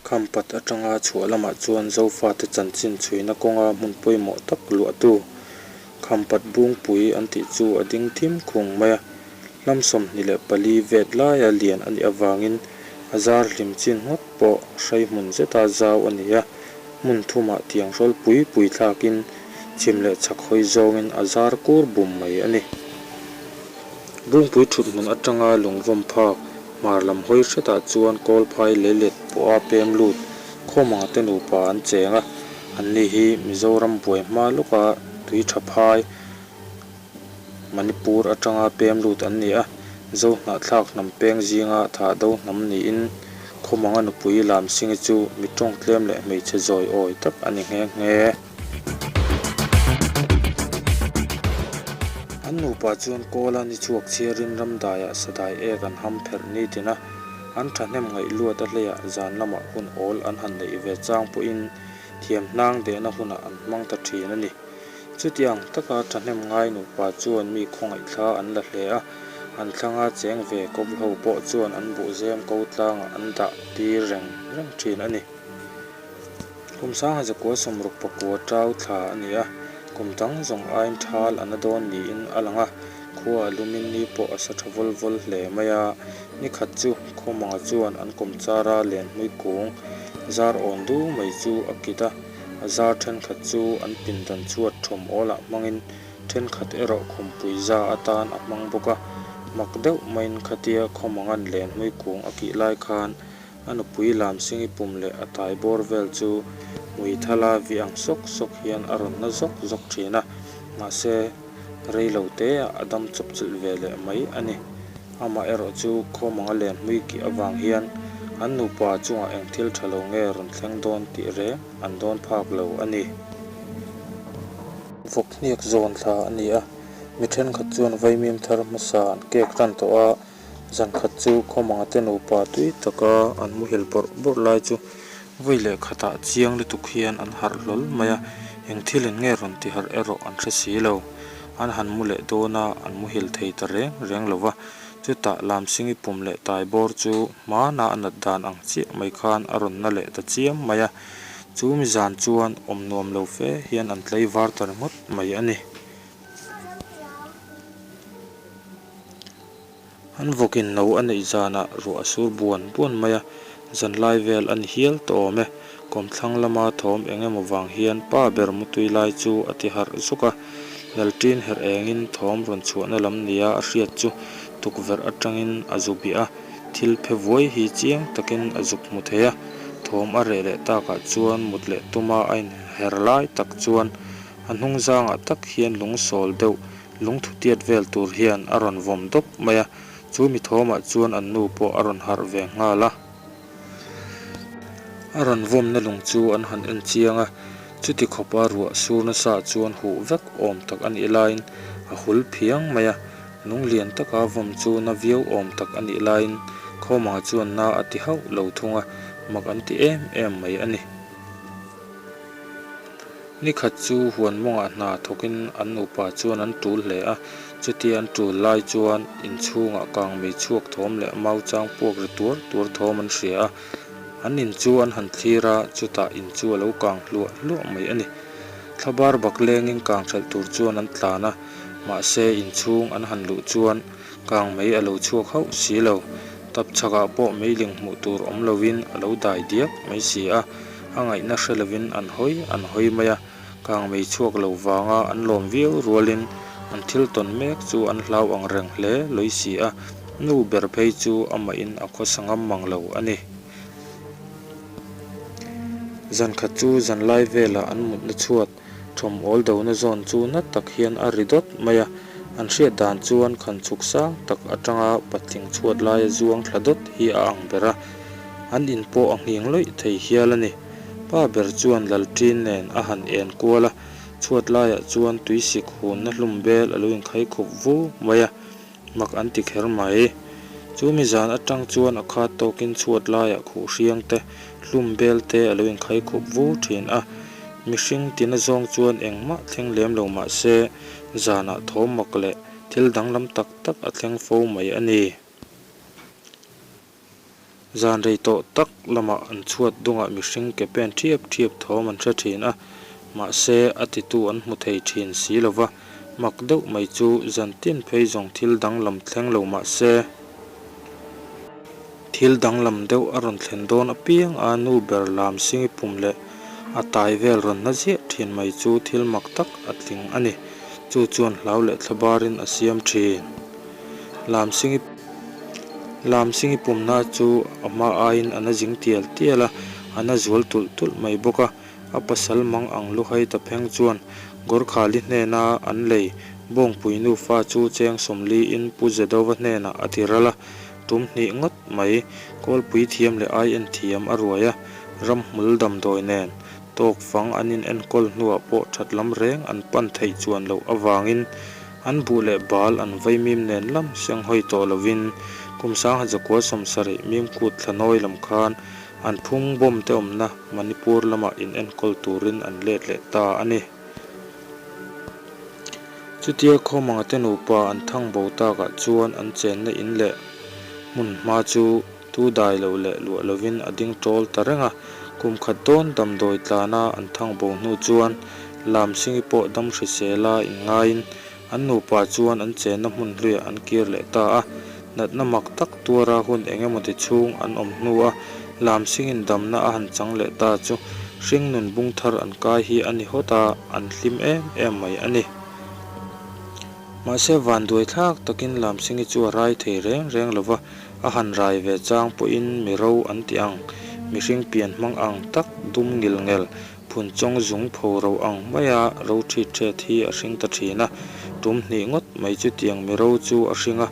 Khampat atanga chhuah lamah chuan Zofate chanchin chhuina kawnga hmun pawimawh tak luahtu Khampat Bungpui an tih chu a ding thim khung mai a. Hlam 24 vet laia lian a nih avangin a zar hlim chin ngawt pawh hrai hmun zeta zau a ni a, hmun thumah tiang hrawl pui pui thlakin chhim leh chhak hawi zawngin a zar kur bum mai a ni. Bungpui thut hmun atanga lungvawm phak hmar lam hawi hretah chuan Kawlphai leilet pawha pem lut Khawmanga te nupa an cheng a, anni hi Mizoram buai hma lawka tui tha phai Manipur atanga pem lut an ni a, Zohnahthlak hnam peng zinga thah do hnam niin Khawmanga nupui Lamsingi chu mi tawng tlem leh hmeichhe zawi awi tak a ni nghe nghe. An nupa chuan Kawla ni chhuak chhiarin ramdaiah sadai ek an ham pherh nitin a, an thahnem ngaih luat a hleiah zan lamah hun awl an han neih ve chang pawhin thiam hnang dehna hunah an hmang ta thin a ni. Chutiang taka thahnem ngai nupa chuan mi khawngaihthla an la hle a, an thlanga cheng ve kawp ho pawh chuan an buhzem ko tlangah an dah tir reng reng thin a ni. Kum sangha zakua 60 pakua tau thla a ni a, kum dang zawng aiin thal a na dawn niin a lang a, khua a lumin ni pawh a sa tha vawl vawl hle mai a. Ni khat chu Khawmanga chuan an kawmchara lenhmui kung zar awn du mai chu a kit a, a zar thenkhat chu an pindan chhuat thawm awlah hmangin thenkhat erawh khumpui za atan a hmang bawk a, mak deuh maiin khatia Khawmanga'n lenhmui kung a kih lai khan A nupui Lamsingi pum leh a tai bawr vel chu hmui thala vi ang sawk sawk hian a rawn na zawk zawk thin a, mahse rei lo teah a dam chawp chilh ve leh mai a ni. Amah erawh chu Khawmanga len hmui kih avang hian an nupa chungah eng thil tha lo nge rawn thleng dawn tih reng an dawn phak lo a ni. Vawk hniak zawn thla a ni a, mi thenkhat chuan vaimim thar hmasa an kek tan tawh a, Zan khat chu Khawmanga te nupa tui taka an muhil bawrh bawrh lai chu vawi leh khatah chiang lutuk hian an harh hlawl mai a, eng thil in nge rawn ti harh erawh an hre si lo. An han mu leh dawn a, an muhil thei ta reng reng lo va, chutah Lamsingi pum leh tai bawr chu hmana a nat dan ang chiah mai khan a rawn na leh ta chiam mai a, chu mi zan chuan awm nuam lo fe hian an tlei var ta ringawt mai a ni. An vawkin no a neih zanah ruah a sur buan buan mai a, zanlai vel a ni hial tawh awm e. Kawmthlang lama thawm eng emaw vang hian pa ber mutui lai chu a ti harh zuk a, Lalṭin herh engin thawm rawn chhuahna lam nia a hriat chu tukverh atangin a zu bih a, thil phe vuai hi chiang takin a zuk hmu thei a, thawm a reh leh takah chuan mut leh tuma a inher lai tak chuan a hnung zangah tak hian lungsawl deuh Lungthu tiat vel tur hian a rawn vawm dawp mai a, chu mi thawmah chuan an nu pawh a rawn harh ve nghal a. A rawn vawmna lung chu an han en chiang a, chuti khawpa ruah sur nasa chuan huh vek awm tak a nih laiin a hul phiang mai a, lung lian taka vawm chu na viau awm tak a nih laiin Khawmanga chuan na a ti hauh lo thung a, mak an ti em em mai a ni. Ni khat chu huan mawngah hna thawkin an nupa chuan an tul hle a, chutia an tul lai chuan inchhungah kang mei chhuak thawm leh mau chang puak ri tuar tuar thawm an hria a, an in chu an han thlir a, chutah in chu a lo kang hluah hluah mai a ni. Thlabar bak lengin kang hrelh tur chuan an tlan a, mahse inchhung an han luh chuan kang mei a lo chhuak hauh si lo, tapchhakah pawh meiling hmuh tur awm lovin a lo dai diak mai si a. A ngaihna hre lovin an hawi an hawi mai a, kang mei chhuak lo vanga an lawm viau rualin an thil tawn mek chu an hlau ang reng hle lawi si a, nu ber phei chu amahin a khawsa ngam mang lo a ni. Zan khat chu zanlai velah an mutna chhuat thawm awl dona zawn chu na tak hian a ri dawt mai a, an hriat dan chuan khan chhuk sang tak atanga patling chhuat laia zuang thla dawt hi a ang ber a, an in pawh a nghing lawih thei hial a ni. Pa ber chuan Lalṭin nen a han en kual a, chhuat laiah chuan tuisik hunna hlum bel a lo inkhai khup vu mai a, Mak an ti kher mai. Chu mi zan atang chuan a khat tawkin chhuat laiah khuh hriang te, hlum bel te a lo inkhai khup vu thin a. Mihring tina zawng chuan engmah thleng lem lo mah se, zanah thawm mak leh thil danglam tak tak a thleng fo mai a ni. Zan rei tawh tak lamah an chhuat dungah mihring ke pen ṭhiap ṭhiap thawm an hre ṭhin a, mahse a titu an hmu thei ṭhin si lo va, mak deuh mai chu zan tin phei zawng thil danglam thleng lo mah se, thil danglam deuh a rawn thlen dawn apiang a nu ber lam singi pum leh a tai vel rawn na ziah ṭhin mai chu thil mak tak a tling a ni. Chu chuan hlau leh thlabarin a siam ṭhin. Lamsingi Lamsingi pumna chu a hma aiin a na zing tial tial a, a na zual tulh tulh mai bawk a. A pasal mang ang luhai ta pheng chuan Gorkhali hnena an lei Bawngpui nufa chu cheng sawmliin Pu Zedova hnenah a ti ral a, tum hnih ngawt mai Kawlpui thiam leh ai en thiam a ruai a, ramhmul damdawi nen tawk fang an in enkawl hnuah pawh that lam reng an pan theih chuan loh avangin An buh leh bal an vaimim nen lam seng hawi tawh lovin kum sangha zakua sawmsarih mim kut thla nawi lam khan an phung bomb te awmna Manipur lamah in enkawl turin an let leh ta a ni. Chutia Khawmanga te nupa an thang bo takah chuan an chenna in leh hmun hma chu Tu dai loh leh luah lovin a ding tawl ta reng a, kum khat dawn damdawi tlana an thang bo hnu chuan Lamsingi pawh dam hrisela inngaiin an nupa chuan an chenna hmun hluiah an kir leh ta a. Natna mak tak tuara hun eng emaw ti chhung an awm hnu a Lamsingin damna a han chang leh ta chu hringnun bung thar an kai hi a ni hawt a, an hlim em em mai a ni. Mahse vanduai thlak takin Lamsingi chu a rai thei reng reng lo va, A han rai ve chang pawhin mi ro an ti ang, mihring pian hmang ang tak dum ngil ngel, phun chawng zung pho ro ang maia ro ṭhit ṭhet hi a hring ta ṭhin a. Tum hnih ngawt mai chutiang mi ro chu a hring a,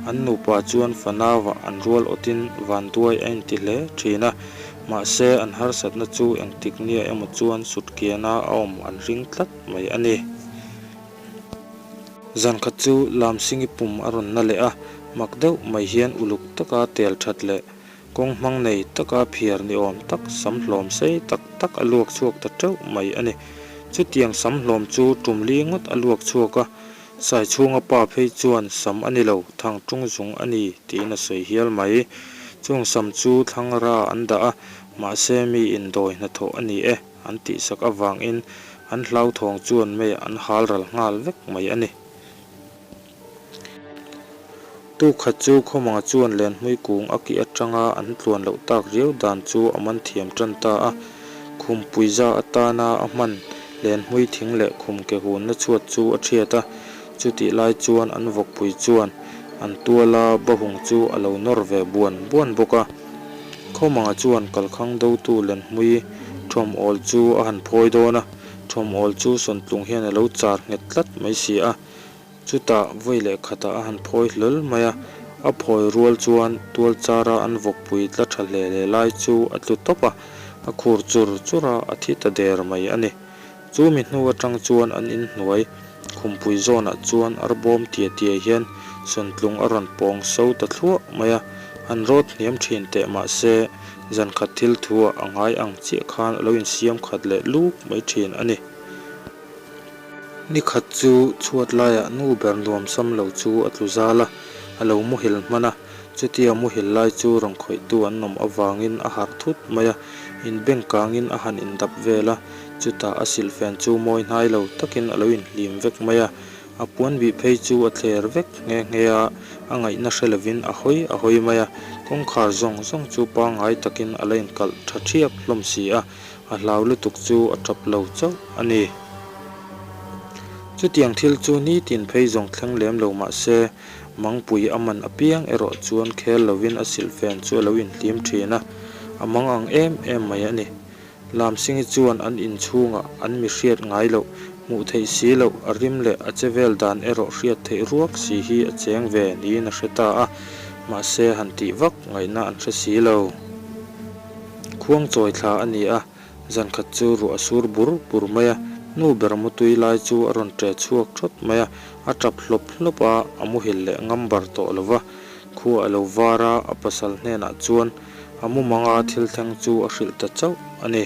an nupa chuan fanauah an rual awtin vanduai a inti hle ṭhin a. Mahse, an harsatna chu engtik nia emaw chuan sutkiana a awm an ring tlat mai a ni. Zan khat chu Lamsingi pum a rawn na leh a, mak deuh mai hian uluk taka tel that leh kawng hmang nei taka phiar ni awm tak sam hlawm sei tak tak a luak chhuak ta teuh mai a ni. Chutiang sam hlawm chu tum li ngawt a luak chhuak a, Saichhunga pa phei chuan sam a ni lo, thangtung zung a ni tiin a sawi hial mai. Chung sam chu thlangra an dah a, mahse mi indawi hnathawh a ni e. An tihsak avangin an hlauthawng chuan mei an hal ral nghal vek mai a ni. Tukhat chu Khawmanga chuan Lenhmui kung a kih atanga an tluan loh tak riau dan chu a man thiam tan ta a. Khum puiza atana a hman Lenhmui thing leh khum ke hunna chhuat chu a thiat a. Chutih lai chuan an vawkpui chuan an tuala bahung chu a lo nawr ve buan buan bawk a. Khawmanga chuan kalkhang dotu Lenhmui thawm awl chu a han phawi dawn a, thawm awl chu sawntlung hian a lo char nghet tlat mai si a. Chutah vawi leh khatah a han phawi hlawl mai a, a phawi rual chuan tual chara an vawkpui tla tha hle hle lai chu a tlu tawp a, a khur chur chur a, a thi ta der mai a ni. Chu mi hnu atang chuan an inhnuai khumpui zawnah chuan arbawm tia tia hian sawntlung a rawn pawng so ta thluah mai a, han rawt hniam thin teh mah se zankhat thil thuah a ngai ang chiah khan a lo insiam khat leh luk mai thin a ni. Ni khat chu chhuat laiah nu ber nuam sam lo chu a tlu zal a, a lo muhil hman a. Chutia muhil lai chu rawn khawihtu an awm avangin a harh thut mai a, inbeng kangin a han indap vel a, chutah a silhfen chu mawi hnai lo takin a lo inhlim vek mai a, a puan bih phei chu a thler vek nghe nghe a, a ngaihna hre lovin a hawi a hawi mai a, kawngkhar zawng zawng chu pangngai takin a la inkalh tha thiap hlawm si a, a hlau lutuk chu a tap lo chauh a ni. Chutiang thil chu nitin phei zawng thleng lem lo mah se, Mangpui a man apiang erawh chuan khel lovin a silhfen chu a lo inhlim thin a, a mang ang em em mai a ni. Lamsingi chuan an inchhungah an mi hriat ngai loh, hmuh theih si loh, a rim leh a che vel dan erawh hriat theih ruak si hi a cheng ve niin a hre ta a, mahse han tih vak ngaihna an hre si lo. Khuangchawi thla a ni a, Zan khat chu ruah a sur bur bur mai a, nu ber mutui lai chu a rawn ṭe chhuak ṭhawt mai a, a ṭap hlawp hlawp a, a muhil leh ngam bar tawh lo va. Khua a lo var a, a pasal hnenah chuan a mumanga thil thleng chu a hrilh ta chauh a ni.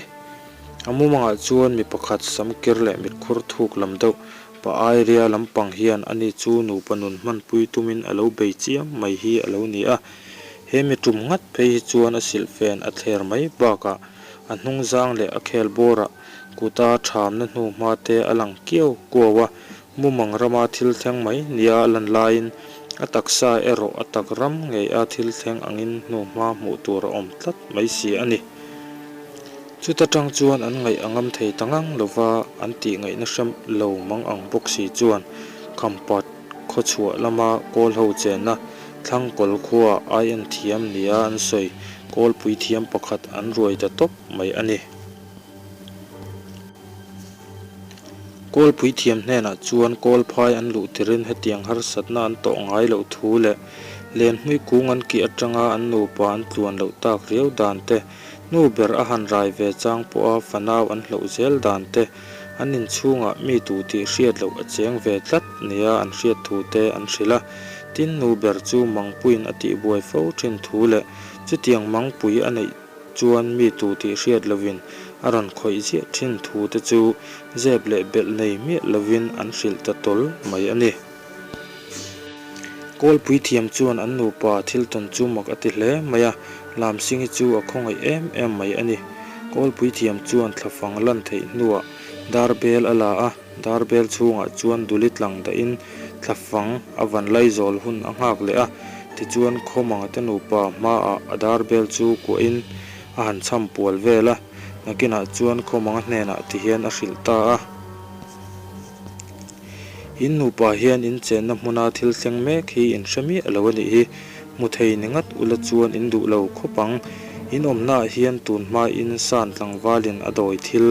A mumangah chuan mi pakhat samkir leh mitkhur thuk lam deuh pa Airia lampang hian ani chu nupa nun hmanpui tumin a lo bei chiam mai hi a lo ni a. He mi tum ngat phei hi chuan a silhfen a thler mai bakah a hnungzang leh a khel bawrah kuta thamna hnuhma te a lang kiau kuau a, mumang rama thil thleng mai nia a lan laiin a taksa erawh a tak ram ngei a thil thleng angin hnuhma hmuh tur a awm tlat mai si a ni. Chuta tang chuan an ngaih a ngam thei ta ngang lova an tih ngaihna hre lo mang ang bawk si chuan Khampat khawchhuah lama kawl ho chenna Thlangkawl khua ai en thiam nia an sawi kawlpui thiam pakhat an ruai ta tawp mai a ni. Kawlpui thiam hnenah chuan kawlphai an luh tirin hetiang harsatna an tawh ngai loh thu leh lenhmui kung an kih atanga an nupa an tluan loh tak riau dan te, nu ber a han rai ve chang pawha fanau an hloh zel dan te, an inchhungah mi tu tih hriat loh a cheng ve tlat nia an hriat thu te an hrilh a. Tin, nu ber chu Mangpuiin a tihbuai fo thin thu leh chutiang Mangpui a neih chuan mi tu tih hriat lovin a rawn khawih ziah thin thu te chu zep leh belh nei miah lovin an hrilh ta tawl mai a ni. Kawlpui thiam chuan an nupa thil tawn chu mak a ti hle mai a, Lamsingi chu a khawngaih em em mai a ni. Kawlpui thiam chuan thlafang lan theih hnuah darbel a la a, darbel chhungah chuan duli tlang dahin thlafang a van laizawl hun a nghak leh a, tichuan Khawmanga te nupa hmaah a darbel chu kuahin a han chham pual vel a, nakinah chuan Khawmanga hnenah tihian a hrilh ta a. In nupa hian in chenna hmuna thil thleng mek hi in hre miah lo a nih hi. Hmu thei ni ngat ula chuan in duh lo khawp ang. In awmnaah hian tun hmain san tlangvalin a dawi thil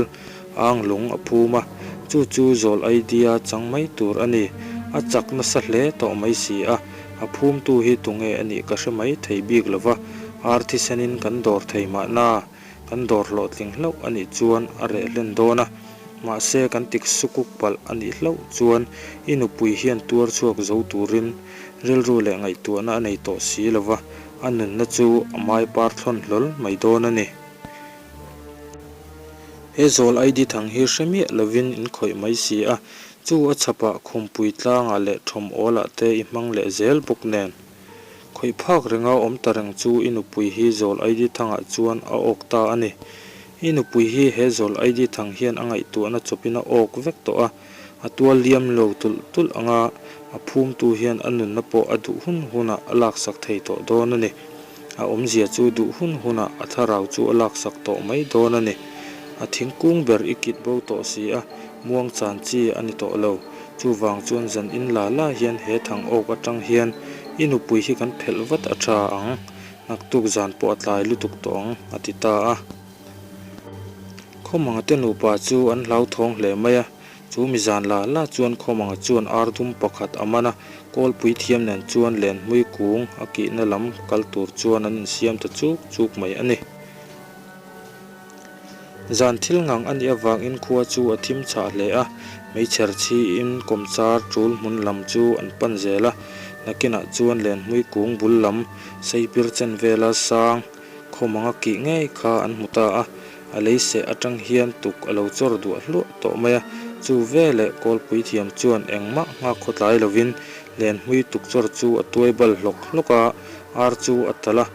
ang lung a phum a, chu chu zawl idea chang mai tur a ni. A chak nasa hle tawh mai si a, a phumtu hi tunge a nih ka hre mai thei bik lo va, ar thisenin kan dawr thei mahna. Kan dawr hlawhtling hlauh a nih chuan a reh hlen dawn a, mahse kan tik sukuk palh a nih hlauh chuan i nupui hian tuar chhuak zo turin rilru leh ngaihtuahna a nei tawh si lo va, a nunna chu a mai par thlawn hlawl mai dawn a ni. He zawl ID thang hi hre miah lovin in khawih mai si a, chu a chhapah khumpui tlangah leh thawm awlah te i hmang leh zel bawk nen. Khawih phak renga awm ta reng chu i nupui hi zawl ID thangah chuan a awk ta a ni. I nupui hi he zawl ID thang hian a ngaihtuahna chawpin a awk vek tawh a, a tual liam lo tulh tulh anga a phumtu hian a nunna pawh a duh hun hunah a laksak thei tawh dawn a ni. A awmzia chu duh hun hunah a thlarau chu a laksak tawh mai dawn a ni. A thingkung ber i kit bo tawh si a, muang chan chi a ni tawh lo. Chuvang chuan zan in la la hian he thang awk atang hian i nupui hi kan phelh vat a tha ang, naktuk zan pawh a tlai lutuk tawh ang, a ti ta a. Khawmanga te nupa chu an hlauthawng hle mai a, chu mi zan la la chuan Khawmanga chuan ar dum pakhat a man a, kawlpui thiam nen chuan lenhmui kung a kihna lam kal tur chuan an insiam ta chuk chuk mai a ni. Zan thil ngang a nih avangin khua chu a thim chhah hle a, hmeichher chhiin kawmchar tul hmun lam chu an pan zel a, nakinah chuan lenhmui kung bul lam seipir chen vela sang khawmanga kih ngei kha an hmu ta a, a lei seh atang hian tuk a lo chawr duah hluah tawh mai a, chu veleh kawlpui thiam chuan engmah nghak khawtlai lovin lenhmui tuk chawr chu a tuai bal hlawk hlawk a, ar chu a talh a.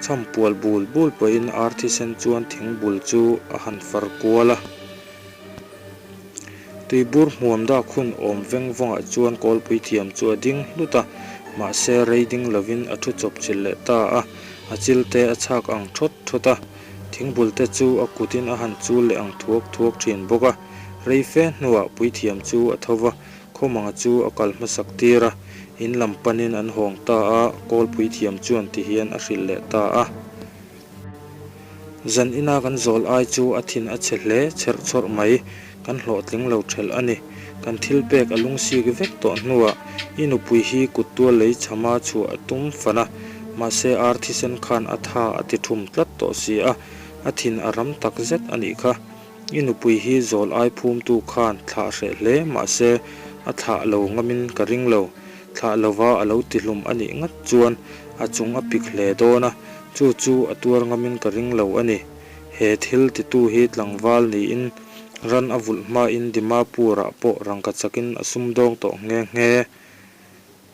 Chham pual bul bul pawhin ar thisen chuan thing bul chu a han far kual a. Tuibur hmuam dak hun awm veng vawngah chuan kawlpui thiam chu a ding hlut a, mahse rei ding lovin a thu chawp chilh leh ta a, a chil te a chhak ang thawt thawt a, thing bul te chu a kutin a han chul leh ang thuak thuak thin bawk a. Rei fe hnuah puithiam chu a tho va, Khawmanga chu a kal hmasak tir a, in lam panin an hawng ta a, kawlpui thiam chuan ti hian a hrilh leh ta a. Zan ina kan zawl ai chu a thin a chhe hle chherh chhawrh mai, kan hlawhtling lo thelh a ni. Kan thil pek a lungsik vek tawh hnuah i nupui hi kut tual lei chhama chhuah a tum fan a, mahse ar thisen khan a tha a ti thum tlat tawh si a, a thin a ram tak zet a nih kha. I nupui hi zawl ai phumtu khan thlah hreh hle mahse a thlah lo ngamin ka ring lo. Thlah lova a lo tihlum a nih ngat chuan a chung a pik hle dawn a, chu chu a tuar ngamin ka ring lo a ni. He thil titu hi tlangval niin ran a vulh hmain Dimapur-ah pawh rangka chakin a sumdawng tawh nghe nghe.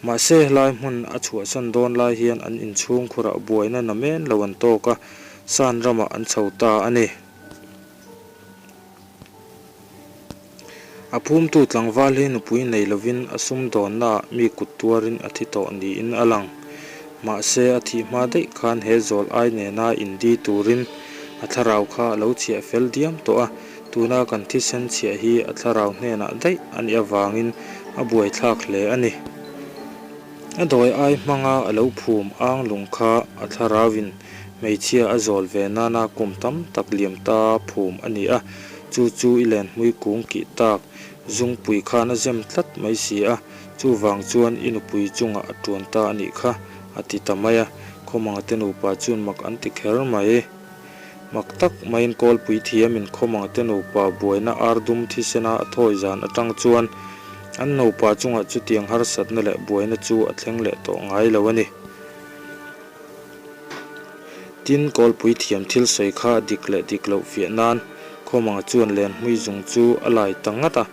Mahse, helai hmun a chhuahsan dawn lai hian an inchhung khurah buaina namen lo an tawk a, San ramah an chho ta a ni. A phumtu tlangval hi nupui nei lovin a sumdawnnaah mi kut tuarin a thi tawh niin a lang. Mahse, a thih hma daih khan he zawl ai nena indi turin a thlarau kha a lo chhiah fel diam tawh a, tuna kan thisen chhiah hi a thlarau hnenah daih a nih avangin a buaithlak hle a ni. A dawi ai hmanga a lo phum ang lung kha a thlarauin hmeichhia a zawl ve nana kum tam tak liam ta phum a ni a, chu chu i lenhmui kung kih tak zungpui khan a zem tlat mai si a, chuvang chuan i nupui chungah a tuan ta a nih kha, a ti ta mai a, Khawmanga te nupa chuan mak an ti kher mai. Mak tak maiin Kawlpui thiamin Khawmanga te nupa buaina ar dum thisena a thawi zan atang chuan an nupa chungah chutiang harsatna leh buaina chu a thleng leh tawh ngai lo a ni. Tin, Kawlpui thiam thil sawi kha a dik leh dik loh fiah nan Khawmanga chuan lenhmui zung chu a lai ta ngat a.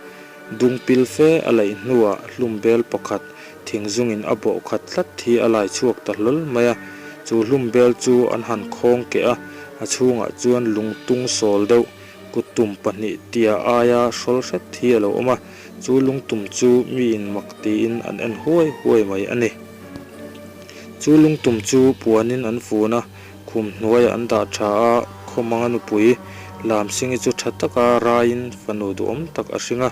Dung pil fe a laih hnuah hlum bel pakhat thing zungin a bawh khat tlat hi a lai chhuak ta hlawl mai a, chu hlum bel chu an han khawng keh a, a chhungah chuan lung tung sawl deuh kut tum pahnih tia aia hrawl hret hi a lo awm a, chu lung tum chu miin mak tiin an en huai huai mai a ni. Chu lung tum chu puanin an fun a, Khum hnuaiah an dah tha a, Khawmanga nupui Lamsingi chu tha taka raiin fanu duhawm tak a hring a,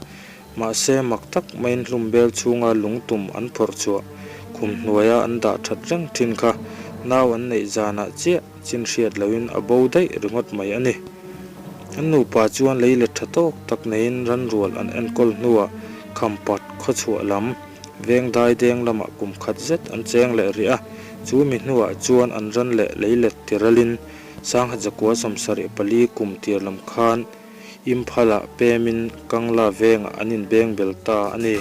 mahse mak tak maiin hlum bel chhunga lungtum an phawrh chhuah khum hnuaia an dah that reng thin kha nau an neih zanah chiah chin hriat lohin a bo daih ringawt mai a ni. An nupa chuan lei let tha tawk tak neiin ranrual an enkawl hnuah khampat khawchhuah lam Veng dai deng lamah kum khat zet an cheng leh rih a, chu mi hnuah chuan an ran leh lei let tiralin Sangha Zakua 74 kum tir lam khan Imphalah pemin Kangla vengah an inbeng bel ta a ni.